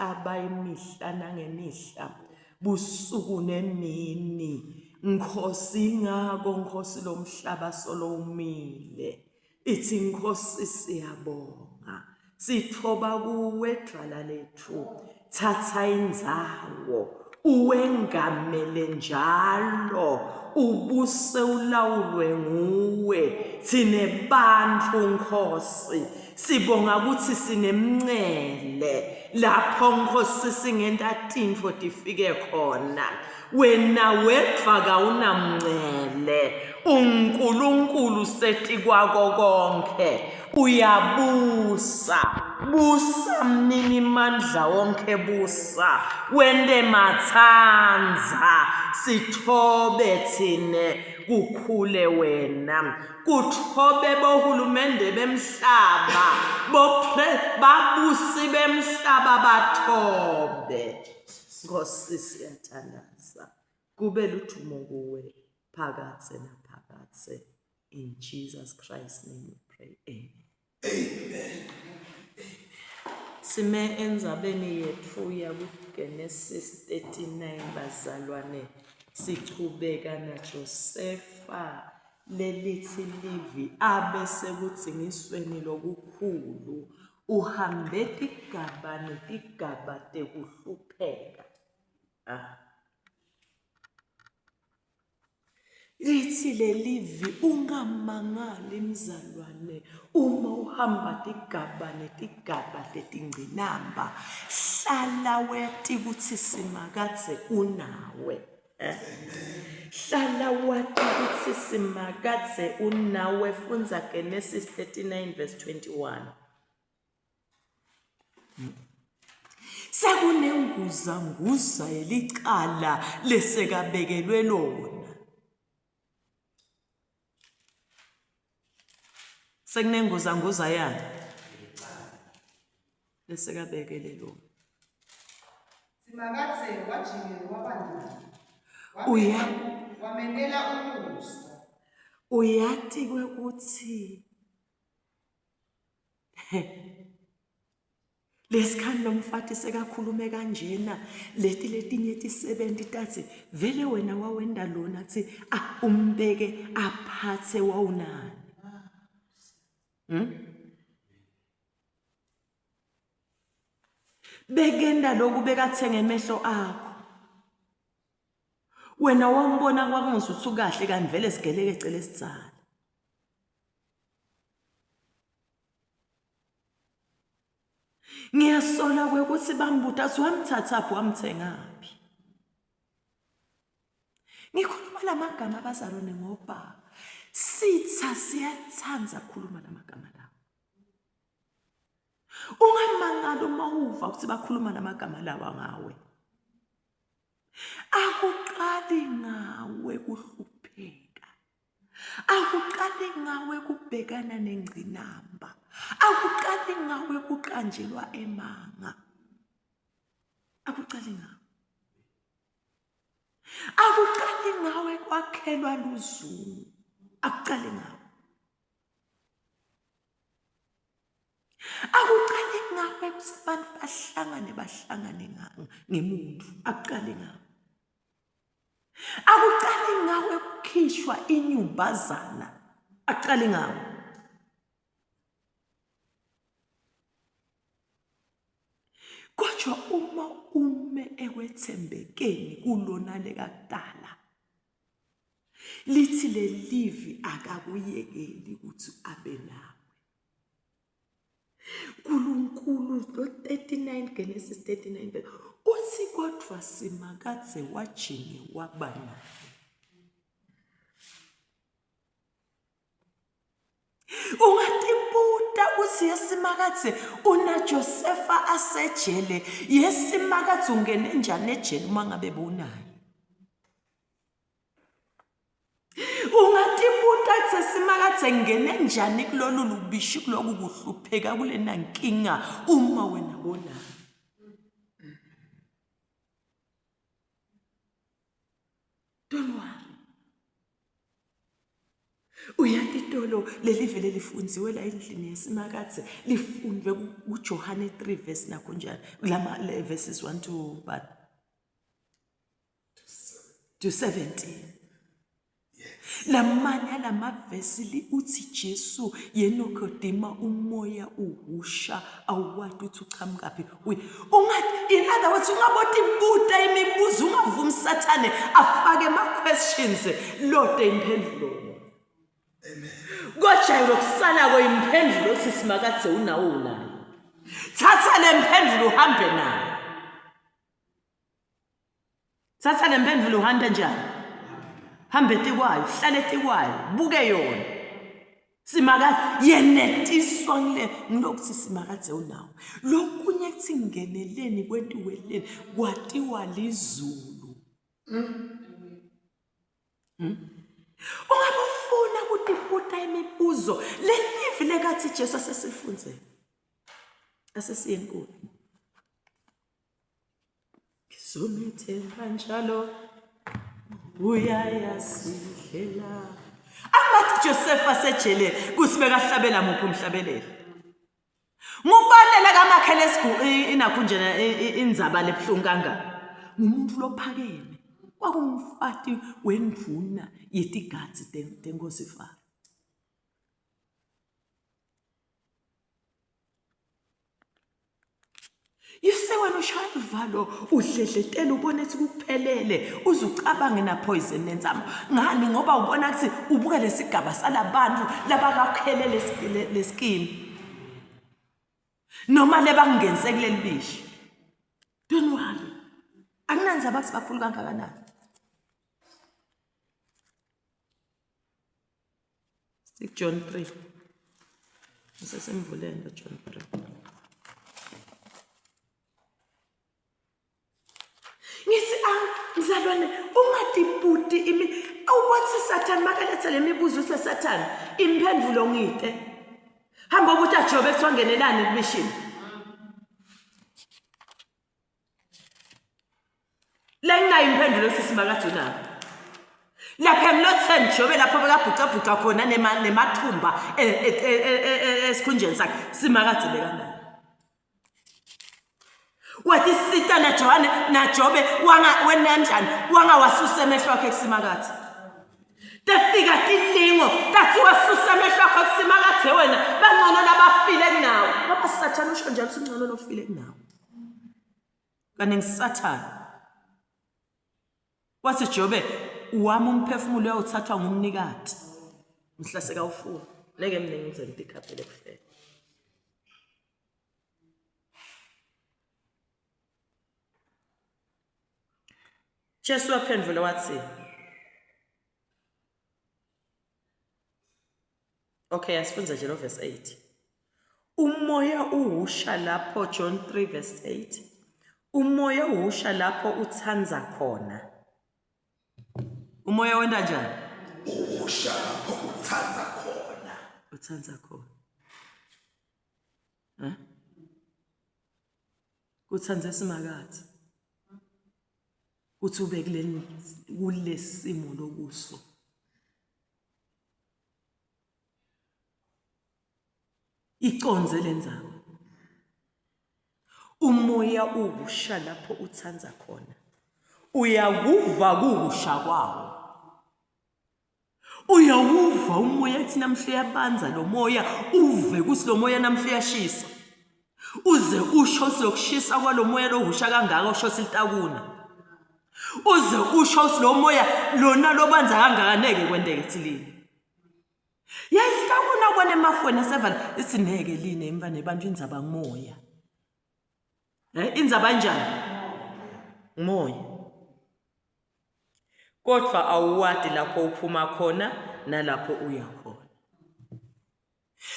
Aba imihla nangemihla busuku nemini Nkosi ingako Nkosi lomhlaba solo umile ithi Nkosi siyabonga sithoba kuwe dwala lethu thatha indzawo uwengamele njalo ubuse ulawulwe nguwe thine bantfu Nkosi Sibonga ukuthi sinemncele lapho Nkosi singenta tintfo tifike khona. Wena wedvwa kawunamncele, uNkulunkulu setikwako konke, uyabusa. Busa mnini mandla wonke busa, wente matsandza, sithobe tsine kukhule wena. Kuthobe bohulumende bemhlaba, bopre babusi bemhlaba bathobe. Nkosi siyathandaza. Kube ludumo kuwe phakadze naphakadze. In Jesus Christ's name we pray. Amen. Amen. Sime endzabeni yetfu yakuGenesis 39 bazalwane sichubeka naJosefa lelitsi livi abe sekudzingisweni lokukhulu uhambe tigaba netigaba tekuhlupheka. Ah. Lithi lelivi ungamangali mzalwane uma uhamba tigaba netigaba tetingcinamba hlala weti kutsi Simakadze unawe. Eh? Hlala wati kutsi Simakadze unawe fundza Genesis 39 verse 21. Sekunenguzanguza yelicala lesekabekelwe lona. Sekunenguzanguza yani? Lesekabekele lona. Simakadze wajike waba naye. Uya Wamentela umusa. Uyati kwekuthi Lesikhani lomfati sekakhulume kanjena leti letinye tisebenti tatsi vele wena wawenda lona tsi ah umbeke aphatse wawunani. Hmm? Bekenda lokhu bekathenga emehlo akho. Wena wambona kwakunguzuthi ukahle kanti vele sigelekece lesidzala. Ngiyasola kwekuthi bambuta athi wamthathaphi wamthengaphi. Ngikhuluma lamagama abazalwane ngoba sitha siyathanda ukukhuluma lamagama lawo. Ungamangali uma uva ukuthi bakhuluma lamagama lawa ngawe. Akuqali ngawe kuhlupheka. Akuqali ngawe kubhekana nengqinamba. Akuqali ngawe kuqanjelwa emanga. Akuqali ngawe. Akuqali ngawe kwakhelwa luzungu. Akuqali ngawe. Akuqali ngawe ukuthi abantu bahlangane bahlangane ngemuntu. Akuqali ngawe. Akuqali ngawe kukhishwa inyumbazana. Akuqali ngawe. Kodwa uma ume ekwethembekeni kulona lekakudala lithi lelivi akakuyekeli ukuthi abe nawe. Nkulunkulu lo 39 Genesis 39 uthi kodwa Simakadze wajinge waba naye. Ungatibuta uthi yeSimakadze unaJosefa asejele yeSimakadze ungene njani ejele uma ngabe bowunaye. Ungatibuta kuthi Simakadze ngene njani kulolu lubishi kuloku kuhlupheka kulena nkinga uma wena bonayo. Don't worry. Uyati itolo leli vele lifundziwe la endlini yesimakadze lifundwe kuJohane 3 verse nakho njalo kulama verses 1 to 1 to 17. Lamanye alamavesi li uthi Jesu yenokodima umoya uhusha awuwati ukuthi uchamukaphi. Ungathi in other words ungabotibuta imibuzo ungavumi sathane afake ama questions lode imphendulo. Amen. Kodwa lokusala kwemphendulo uthi simakadze unawo unayo. Thatha lemphendulo uhambe nayo. Thatha le mphendvulo uhambe njani? Hambe etikwayo, hlale etikwayo, buke yona. Simakadze yenetiswa ngile ngilokuthi simakadze unawo. Lokunye kuthi ngeneleni kwentiweleni kwatiwa lizulu. Mm. Ungabe ufuna kutibuta imibuzo lelivi lekathi Jesu asesifundzele. Asesiyenkulu. Ngizomethemba njalo uyayasidlela. Angathi Josefa sejele kuthi bekahlabela muphi umhlabeleli. Ngubalela kamakhele esigu inakho njena indzaba lebuhlungu kangaka. Ngumuntu lophakeme. Kwakumfati wendvuna yetigadzi tenkosi Faro. Yise wena ushaya uvalo udledletela ubone ukuthi kuphelele uze ucabange na poison nensamo ngani ngoba ubona ukuthi ubuka lesigaba salabantu labakakhele leskimu noma lebangenise kuleli bishi. Don't worry, akunandzaba ukuthi bakhulu kangakanani. John 3. Ngisesemvuleni John 3. Ngithi ah mzalwane ungatibuti imi awubathi Satan makaletha lemibuzo uthe Satan imphendulo ngite. Hamba ukuthi ajobe kuthiwa ngenelani kumishini. Lenginayo imphendulo sisi makajunabo. Lapha emlotheni Jobe lapho bekabhucabhuca khona nemathumba e, e, e, esikhunjeni sakhe simakadze bekanayo. Wathi sita naJohane naJobe wanga wenanjani wangawasusa emehlo akhe kusimakadze. Tefika tilingo tathi wasusa amehlo akho kusimakadze wena bangcono labafile kunawe. Ngoba Sathane usho njalo ukuthi ungcono lofile kunawe. Kaningi Sathane wathi Jobe wami umphefumulo uyawuthathwa ngumnikati mhla sekawufuna ngeke mina ngize ngitikhaphele kufela. Jesu waphendvula wathi Okay, asifundze nje lo verse 8. Umoya uhusha lapho John 3 verse 8. Umoya uhusha lapho uthanda khona. Umoya wenta njani? Uhusha lapho uthanda khona. Uthanda khona. Eh? Kuthanda simakathe. Kuthi ube kuleli kulesimo lokuso. Iconze lenzaba. Umoya uwusha lapho uthanda khona. Uyakuva kuwusha kwawo. Uyawuva umoya ethi namhla uyabanza lo moya, uve ukuthi lo moya namhla uyashisa. Uze usho siyokushisa kwalo moya lohusha kangaka usho silitakuna. Uze usho ukuthi lo moya lona lobanza kangaka neke kwenteke thilini. Yayilitakuna ubona emafweni asevala ithi neke line emva nebantu indzaba ngumoya. Eh indzaba njani? Ngumoya. Kodwa awuwati lapho uphuma khona nalapho uya khona.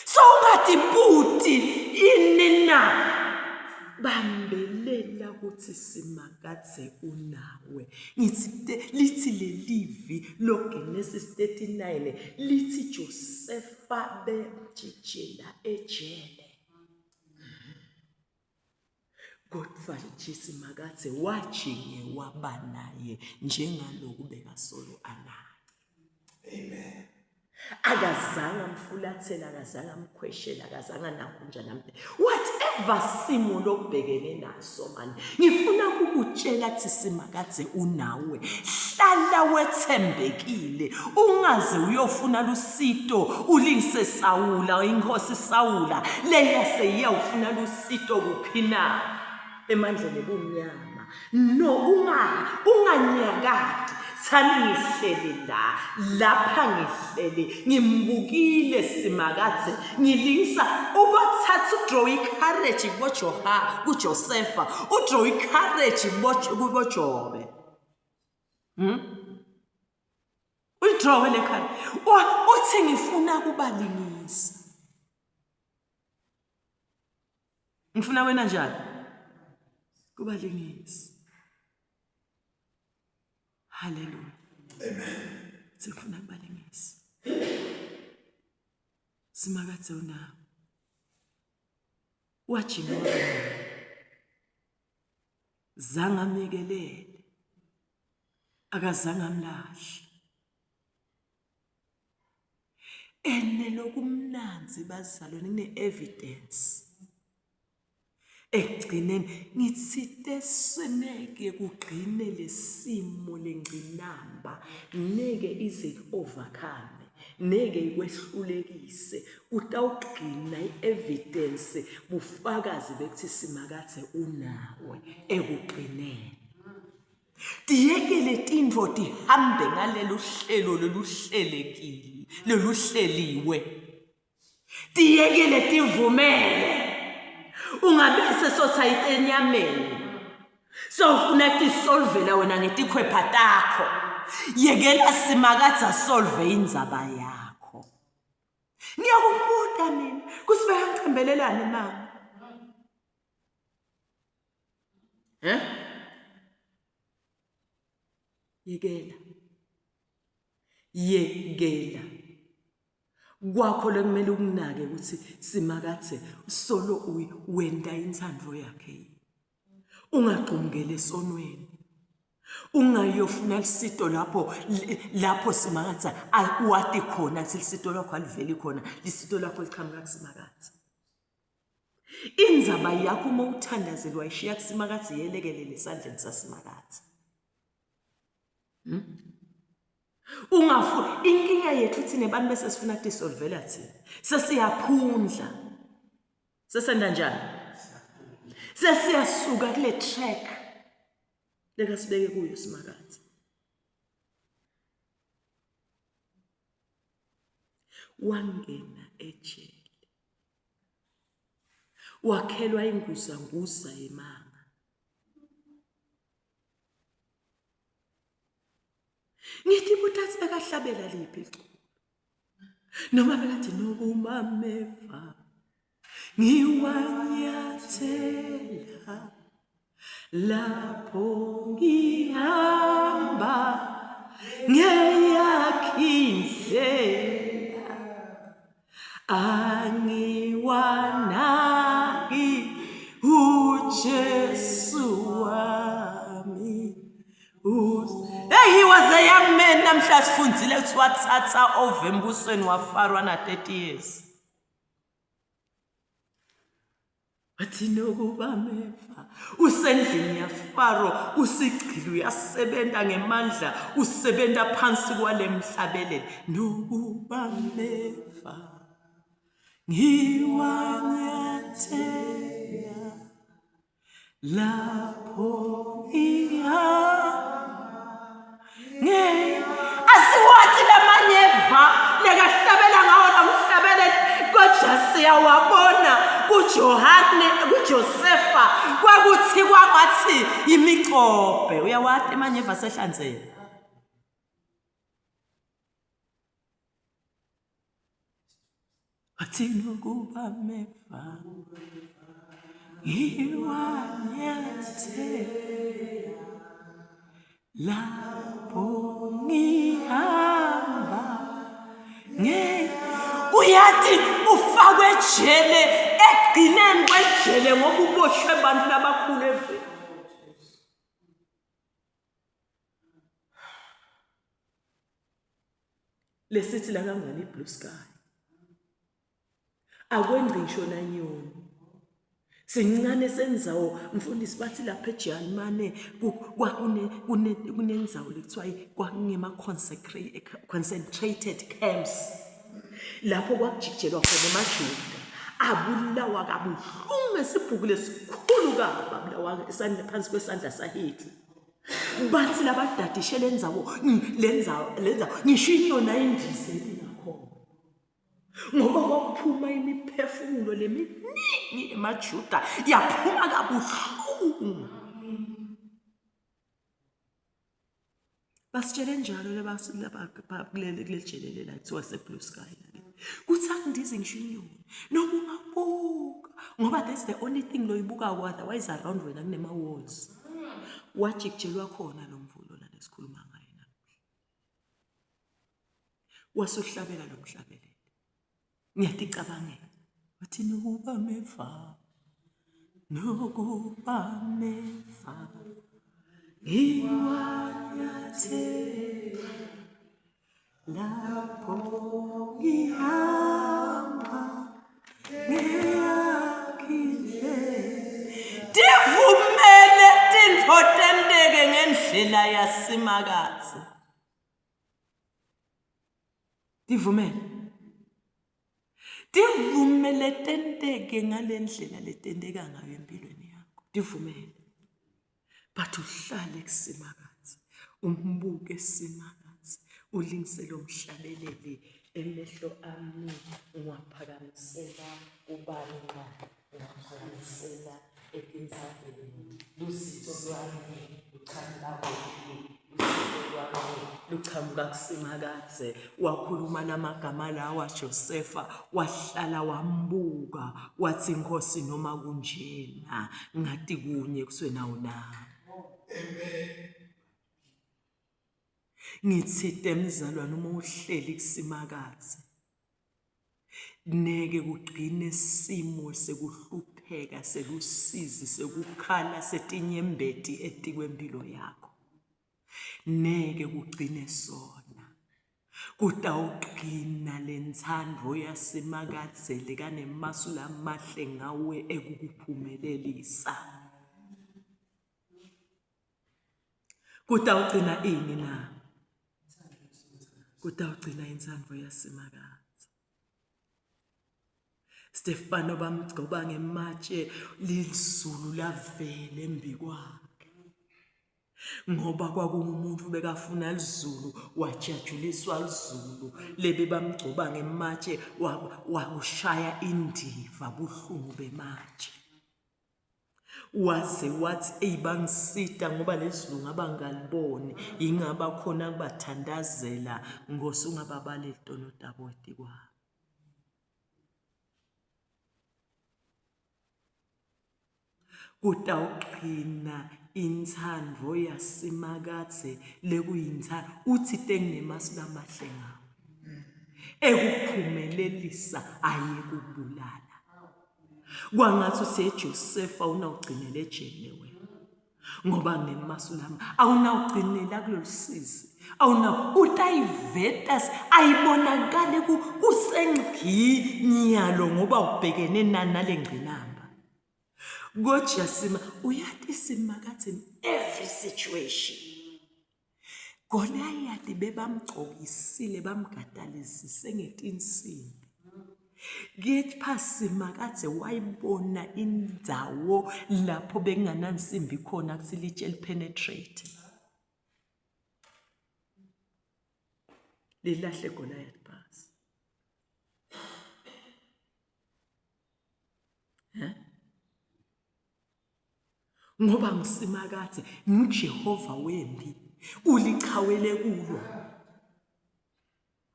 So ungatibuti ini na? Bambelela ukuthi simakadze unawe. Ngithi lithi lelivi loGenesis 39 lithi Josefa bemjijela ejele. Kodwa nje Simakadze wajinge waba naye njengaloku bekasolo anaye. Amen. Akazange amfulathele, akazange amkhweshele, akazange anakho njani ambe. Whatever simo lobhekene naso mani, ngifuna ukukutshela ukuthi Simakadze unawe. Hlala wethembekile, ungaze uyofuna lusito ulingise Sawula, inkosi Sawula leyase iyawufuna lusito kuphi na? Emandleni ebumnyama. No, unga unganyakati. Thani ngihleli la, lapha ngihleli, ngimbukile Simakadze, ngilingisa ubathatha udraw icourage kuboJoha, kuJosefa, udraw icourage kuboJobe. Uyidrawe le courage. Uthi ngifuna kubalingisa. Ngifuna wena njani? Kubalingisa. Hallelujah. Amen. Sifuna kubalingisa. Simakadze unawo. Wajima waba zange amyekelele akazange amlahle ene lokumnanzi bazalwane kune-evidence ekugcineni ngithite seneke kugcine lesimo lengcinamba neke ize overcome neke ikwehlulekise utawugcina i-evidence bufakazi bekuthi Simakadze unawe ekugcineni. Tiyekele tintfo tihambe ngalelu hlelo loluhlelekile loluhleliwe. Tiyekele tivumele. Ungabese sothayite enyameni. Sewufuna tisolvela wena ngetikhwepha takho. Yekela Simakadze asolve indzaba yakho. Ngiyakubuta mina kuthi bayangicembelelani mama. Eh? Yekela. Yekela. Kwakho lekumele ukunake ukuthi Simakadze solo wenta intsandvo yakhe. Ungagxumukeli esonweni. Ungayofuna lisito lapho lapho Simakadze wati khona ukuthi lisito lwakho aliveli khona, lisito lakho liqhamuka kuSimakadze. Indzaba yakho uma uthandazela wayishiya kuSimakadze yelekelele esandleni saSimakadze. Ungafu inkinga yethu thina abantu bese sifuna kudisolvela thina. Sesiyaphundla. Sesenda njani? Sesiyasuka kule track lekasibeke kuyo Simakadze. Wangena ejele. Wakhelwa inguzanguza yemanga. Ngithi butathi bekahlabela liphi iculo? Noma bekathi nokumameva ngiwanyathela lapho ngihamba ngeyakhe indlela angiwanaki uJesu wami. Hey, he was a young man namhla sifundzile ukuthi wathatha over embusweni waFaro ana 30 years. Wathi nokuba meva usendlini yaFaro usigcili uyasebenza ngemandla usebenza phansi kwale mhlabelele nokuba meva ngiwanyathela lapho ngihamba asiwathi lamanyeva lekahlabela ngawo lamhlabeleli kodwa siyawabona kuJohane kuJosefa kwakuthi kwangathi imicobhe uyawathi emanyeva sehlanzeni Wathi nokuba meva ngiwanyathela lapho ngihamba nge uyathi ufakwe ejele ekugcineni kwejele ngoba uboshwe abantu labakhulu eveni. Lesithi la kangani i-blue sky. Akwengci ngisho nanyoni. Sincane sendzawo mfundisi bathi lapha eJalimane kwakune kunendzawo lekuthiwa kwakungema concentrated camps lapho kwakujikijelwa khona amaJuda abulawa kabuhlungu ngesibhuku lesikhulu kabi abulawa esandla phansi kwesandla saHitler. Bathi labadadishe lendzawo lendzawo lendzawo ngisho inyoni ayindize ngakhona. Ngoba kwakuphuma imiphefumulo leminingi emaJuda yaphuma kabuhlungu. Basitshele njalo laba kuleli jele lela kuthiwa se-Blue Sky kuthi angindizi ngisho inyoni noma ungabuka ngoba that's the only thing loyibukako otherwise around wena kunema-walls. Wajikijelwa khona lo mvulo lana esikhuluma ngayo namuhla. Wasuhlabela lo mhlabeleli. Ngiyaticabangela. Wathi nokuba meva nokuba meva ngiwanyathela lapho ngihamba ngeyakhe indlela. Tivumele tintfo tenteke ngendlela yaSimakadze. Tivumele. Tivumele tenteke ngale ndlela letenteka ngayo empilweni yakho. Tivumele. But uhlale kuSimakadze, umbuke Simakadze, ulingisele umhlabeleli emehlo ami ngiwaphakamisela kubani na? Ngiwaphakamisela etintsabeni. Lusito lwami luchamuka kuphi? Lusito lwami luchamuka kuSimakadze. Wakhuluma lamagama lawa Josefa, wahlala wambuka, wathi Nkosi noma kunjena ngati kunye kuswena unami. Ngitsite mzalwane uma uhleli kuSimakadze Neke kugcine simo sekuhlupheka, selusizi, sekukhala, setinyembeti etikwempilo yakho. Neke kugcine sona. Kutawugcina lentsandvo yaSimakadze lekanemasu lamahle ngawe ekukuphumelelisa. Kutawugcina ini na? Kutawugcina intsandvo yaSimakadze. Stefano bamgcoba ngematshe lizulu lavela embikwakhe. Ngoba kwakungumuntu bekafuna lizulu wajajuliswa lizulu lebe bamgcoba ngematshe wakushaya indiva buhlungu bematshe. Waze wathi eyi bangisita ngoba leli zulu ngaba ngaliboni yingaba khona kubathandazela Nkosi ungababaleli tono tabo etikwabo. Kutawugcina intsandvo yaSimakadze lekuyintsandvo uthi tenginemasu lamahle ngawe ekuphumelelisa ayekubulala. Kwangathi useJosefa awunawugcinela ejele wena. Ngoba nginemasu lami awunawugcinela kulolu sizi. Awunaw utayiveta ayibonakali kusengcinyalo ngoba ubhekene nani nale ngqinamba. Kodwa sima uyati Simakadze in every situation. Goliyathi bebamgcokisile bamgadalizise ngetinsimbi. Kepha Simakadze wayibona indzawo lapho bekunganansimbi khona kutsi litshe lipenetrate. Lilahle Goliath phasi. Huh? Ngoba ngiSimakadze nguJehova wempi ulichawele kulo.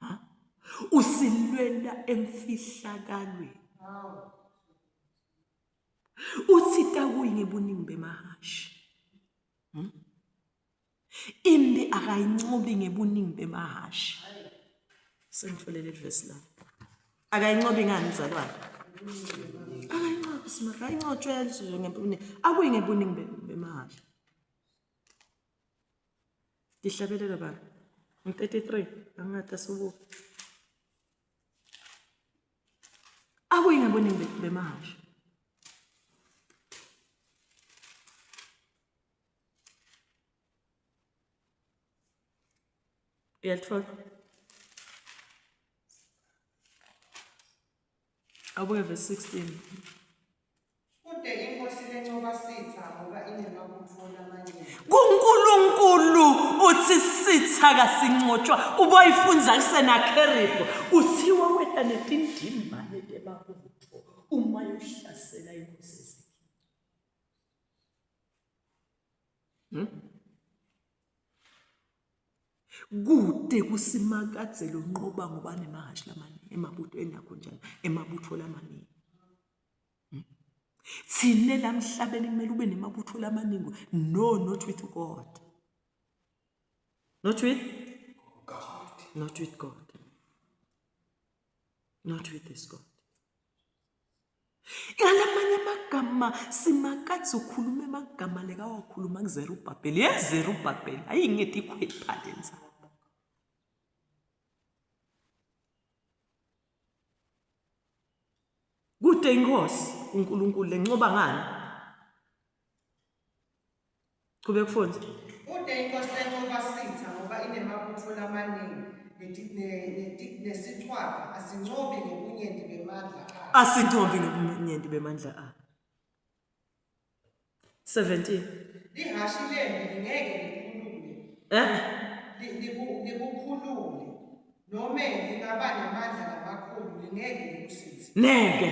Ha? Usilwela emfihlakalweni. Uthi takuyi ngebuningi bemahashi. Impi akayincobi ngebuningi bemahashi. Sengitholele leli la. Akayincobi ngani mzalwane? Akayincobi sima, akayincotshwa yalizwe ngebuningi. Akuyi ngebuningi bemahashi. Tihlabelelo baba. Ngi-33 angathi asibuke. Akuyi ngaboningi bemahhashi. Uyalithola? Abuke verse 16. Kude inkosi lencoba sitha ngoba inemabutho lamaningi. kuNkulunkulu uthi sitha kasincotshwa uboyifunza kusenakheribu kuthiwa wena netindimbane tebabutho uma yohlasela inkosi Hezekiya hmm? Kude kuSimakadze lonqoba ngoba nemahhashi lamaningi emabutho enakho njalo emabutho lamaningi. Hmm? Thine la mhlabeni kumele ube nemabutho lamaningi. No, not with God. Not with God. Not with God. Not with this God. Ngalamanye amagama Simakadze ukhuluma amagama lekawakhuluma kuZerubhabheli. YeZerubhabheli ayingeti ikhwepha lendzaba. Kude inkosi uNkulunkulu lencoba ngani? Chubeka kufunza. Kude inkosi lencoba sitha ngoba inemabutho lamaningi nesichwaga asincobi ngebunyenti bemandla a. Asincobi ngebunyenti bemandla a. 17. Lihhashi lempi lingeke likhulule. Eh? Likukhulule. Nome lingaba nemandla lamakhulu lingeke likusize. Neke.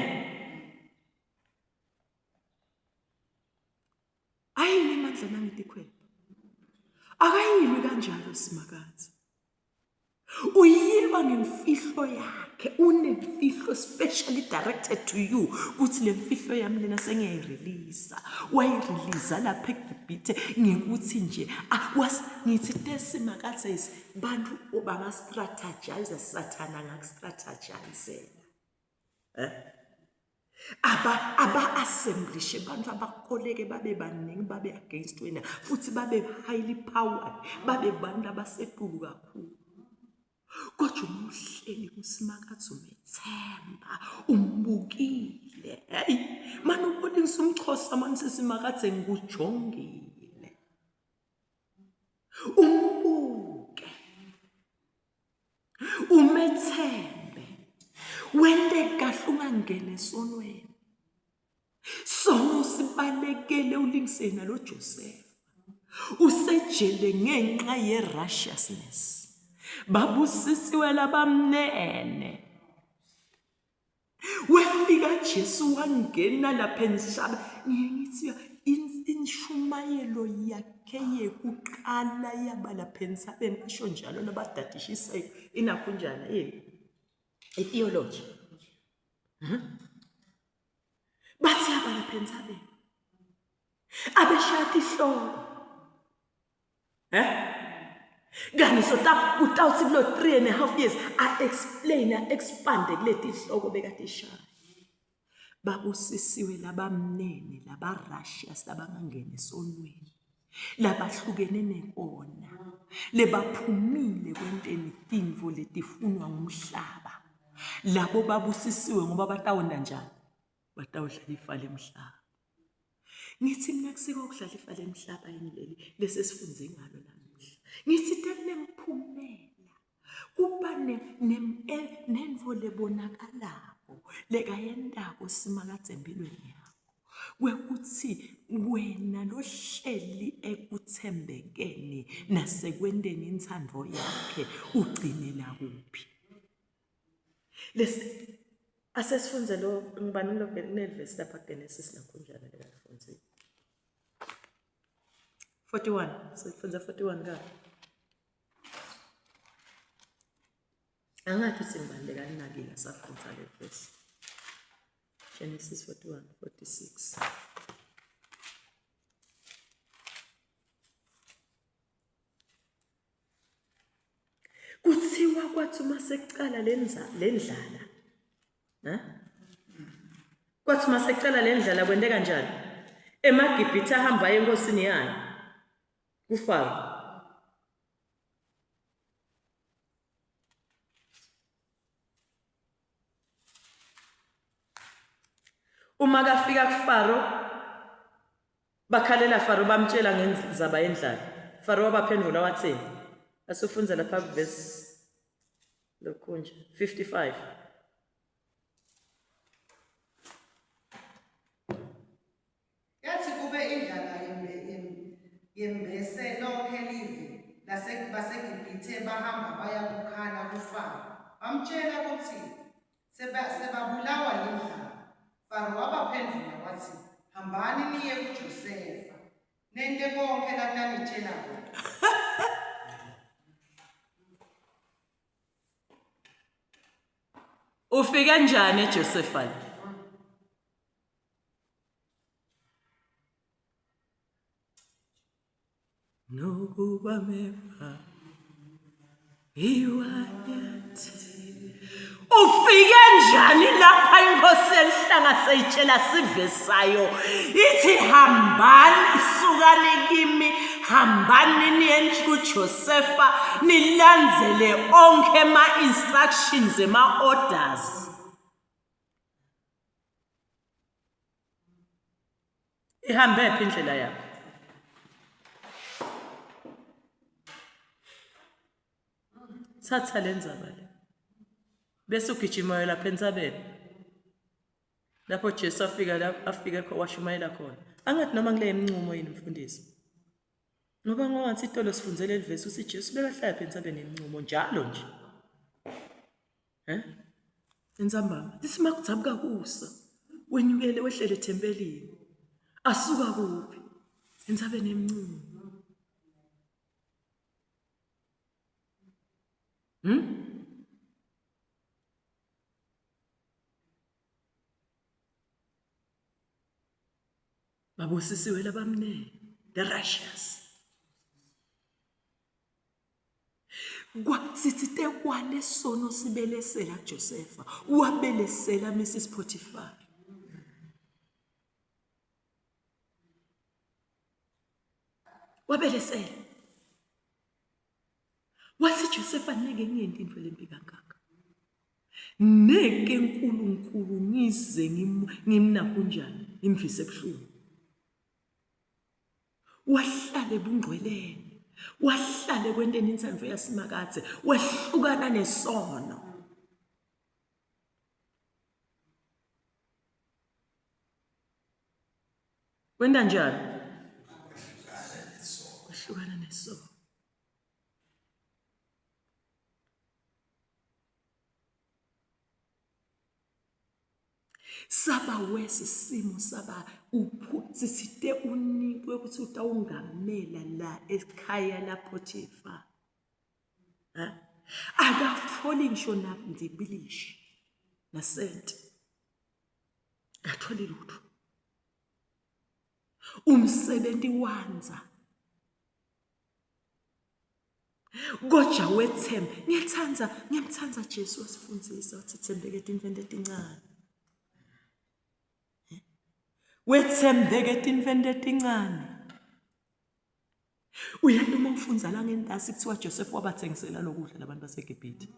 Ayini amandla nangetikhwepha. Akayilwi kanjalo Simakadze. Uyilwa ngemfihlo yakhe, unemfihlo specially directed to you ukuthi le mfihlo yami lena sengiyayirelease. Wayirelease lapha eGibhithe ngikuthi nje ah, was ngithi tesimakadze is bantu banga strategize sathana ngakustrategizela. Eh? Aba aba assemblishe abantu abakoleke babe baningi babe against wena futhi babe highly powered babe bantu abasetulu kakhulu. Kodwa uma uhleli kuSimakadze umethemba umbukile hey manje ubonisa umxhosa manje sesimakadze ngikujongile umbuke Umethembe. Wente kahle ungangeni esonweni. Sono sibalekele ulingise nalo Joseph. Usejele ngenxa ye-righteousness. Babusisiwe labamnene. Wefika Jesu wangena lapha enhlaba. Ngiye ngithi inshumayelo yakhe yekuqala yaba lapha entsabeni basho njalo labadadishisayo inakho njani yini i-theology bathi yaba lapha entsabeni abeshaya tihloko Eh? Kani so ta utawuthi kulo 3 and a half years a explain a expand kuleti hloko bekade ishaya. Babusisiwe labamnene labarashias labangangena esonweni labahlukene nekona lebaphumile kwenteni tintfo letifunwa ngumhlaba labo babusisiwe ngoba batawenta njani batawudlala ifa lemhlaba Ngithi mina kusiko ukudlala ifa lemhlaba yini leli lesesifunze ngalo namuhla. Ngithi tekunemiphumela kuba e, nentfo lebonakalako lekayentako Simakadze empilweni yakho kwekuthi wena lohleli ekuthembekeni nasekwenteni intsandvo yakhe ugcinela kuphi. Lesi asesifunze lo ngibani lo kunelivesi lapha kuGenesis nakhunjana lekalifundzile. 41 sifunze 41 ka. Angathi uthi ngibani lekalinakile asafundza le verse. Genesis 41 46. Kuthiwa kwathi uma sekuqala lendlala ha kwathi uma sekuqala lendlala kwente kanjani emaGibhithe ahamba aye enkosini yayo kuFaro Uma kafika kuFaro bakhalela Faro bamtshela ngenzaba yendlala. Faro wabaphendula wathini? Asufundza lapha kuvesi lokunje 55. Yathi kube indlala yembese lonke live baseGibhithe bahamba baya kukhala kuFaro. Bamtshela ukuthi sebabulawa yindlala. Faro wabaphendula wathi, hambani niye kuJosefa, nente konke latanitshela kona. Ufike njani eJosefa? Nokuba meva iwanyathi. Ufike njani lapha inkosi elihlanga seyitshela sive sayo ithi hambani sukani kimi hambani niye kuJosefa nilandzele onke ama-instructions ema-orders Ihambe phi indlela yakho? Thatha le ndzaba le. Bese ugijima lapha entsabeni. Lapho Jesu afika la afike khona washumayela khona. Angathi noma ngile emncumo yini mfundisi. Ngoba ngowathi itolo sifunze leli vesi uthi Jesu bekahlala phi entsabeni emncumo njalo nje. Eh? Entsambama. Lithi makudzabuka kusa wenyukele wehlele ethempelini. Asuka kuphi? Entsabeni emncumo. Babusisiwe labamnene, the righteous. Kwa sithi tekwale sono sibelesela Josefa, wabelesela Mrs Potiphar. Wabelesela. Wathi Josefa neke ngiyenti into lembi kangaka. Neke uNkulunkulu ngize ngimnakunjani ngimvise ebuhlungu. Wahlala ebungcweleni. Wahlala ekwenteni intsandvo yasimakadze, wehlukana nesono. Wenta njani? Wehlukana nesono. Saba wesi isimo saba uphu sisite unikwe ukuthi utawungamela la ekhaya laPhotifa. Ha? Akatholi ngisho namdibilishi nasenti. Akatholi lutho. Umsebenzi wanza Koja wethemba. Ngiyathanda, ngiyamthanda Jesu wasifundisa wathi thembeke etintweni letincane. Wethembeke etintweni letincane. Uyati uma ufundza la ngentasi kuthiwa Joseph wabathengisela lokudla labantu baseGibhithe.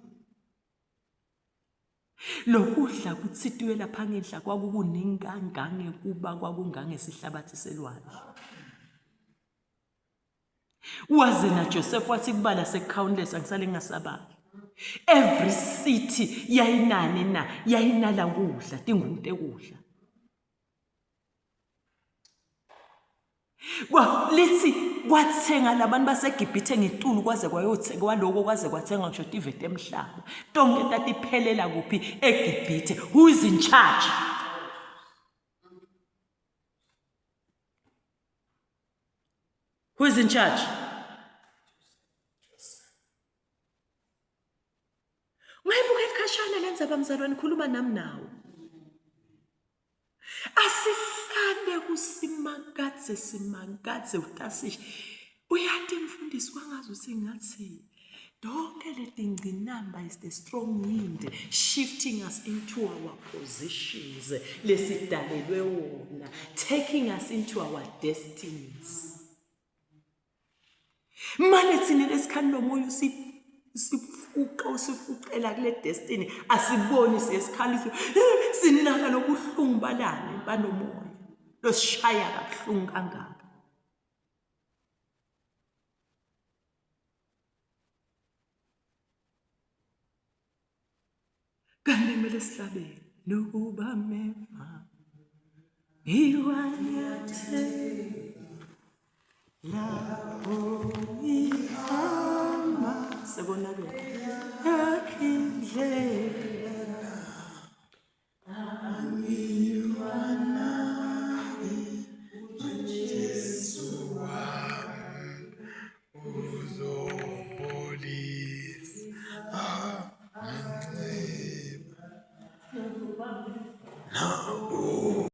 Lokudla kuthitiwe lapha ngenhla kwakukuningi kangangekuba kwakungangesihlabathi selwandle. Waze na Joseph wathi kubala sekucountless angisale ngingasabali. Every city yayinani na yayinala kudla tingunte kudla. Kwa lithi kwathenga labantu baseGibhithe ngetulu kwaze kwayothenga kwaloko kwaze kwathenga ngisho tive temhlaba. Tonke tatiphelela kuphi eGibhithe. Who is in charge? Who is in charge? Ungayibuka elikhashana le ndzaba mzalwane khuluma nami nawo. Asihlale kusimakadze simakadze utasisha. Uyati mfundisi kwangazi ukuthi ngathi Donke letingcinamba is the strong wind shifting us into our positions lesidalelwe wona taking us into our destinies. Mane thina lesikhani lomoya usi Usifuqa usifuqela kule destiny asiboni siye sikhaliswe sinaka lobuhlungu balani banomoya losishaya kabuhlungu kangaka. Kanti kumele sihlabele nokuba meva ngiwanyathela lapho ihamba sekonakele.